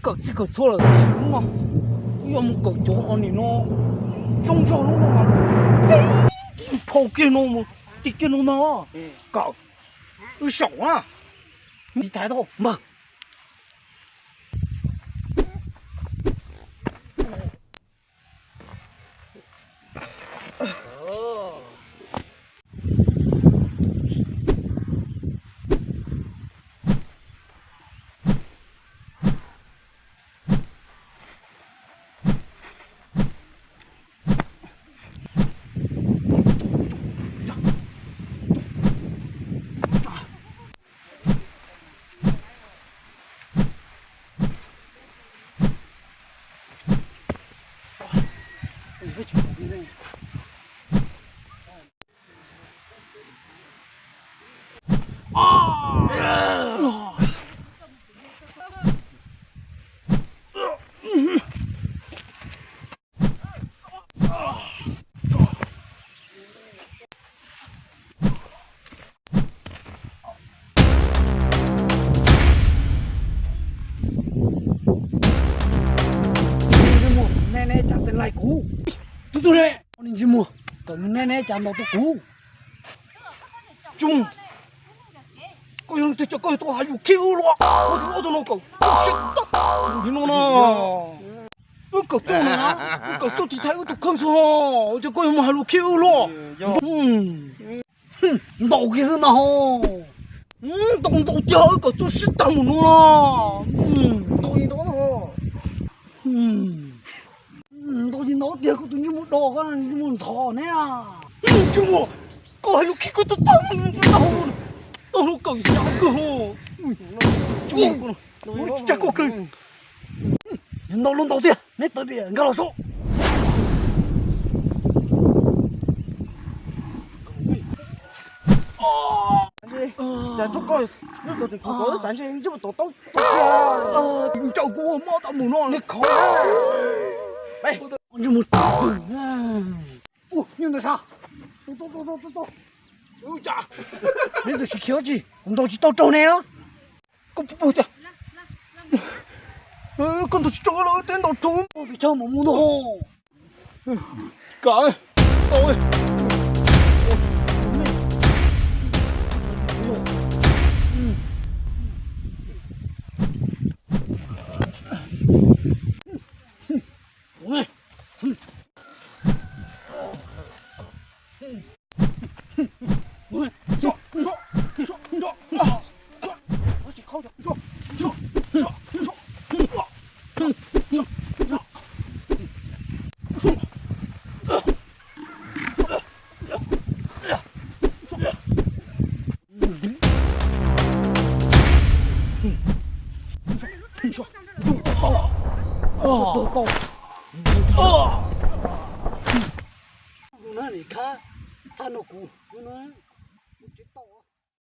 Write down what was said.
Kawm txij kawm txhua lawm tab sis hnub no wb yuav mus kawm cov o nim no zoo zog lub no mas peb phau kiag no mus tim kiag no no kawm wb saum na. Tiv thaiv tau npawg. Neb, neb cas xeem laij kuv? Tub tug ne, ntsej muag, kawm neb, neb cas ntaus tau kuv? Tub, koj yog leej twg, koj yog tuaj hais lus khib wb los? Koj tus ob tug no kawm txaus siab tag li no na. Wb kawm tuaj na, wb kawm tuaj tiv thaiv wb tus kheej xwb ho, ces koj yuav mus hais lus khib wb los? Ntaus kiag xwb na ho. Ntaus ntaus tiag, wb kawm txaus siab tag mus no na. Ntaus ntaus tiag, koj tus ntsej muag dog, koj ntsej muag ntxhov ne. Ntsej muag, koj hais lus khib koj tag tag, tau hnub kawm yam kawg ho. Tsam koj kawg. Ntaus los ntaus tiag, neb tawm tias nkag los saud. Cas tub koj, lub tau tes kho koj xav ntshe ntshe mus tom taub. Ncaum kuv mob tau mus no li khov. Ntshe mus tom. Ua, nyob ntawd sab. Neb tus tsis khiav tsi, kuv ntaus tsis tau raug neb no. Koj puas tias, koj ntaus tsis raug los teb ntaus raug, pes chaw mam mus no. Kav, tau. Tus no nim khab tag no kuv, tus no kuv tsis tau.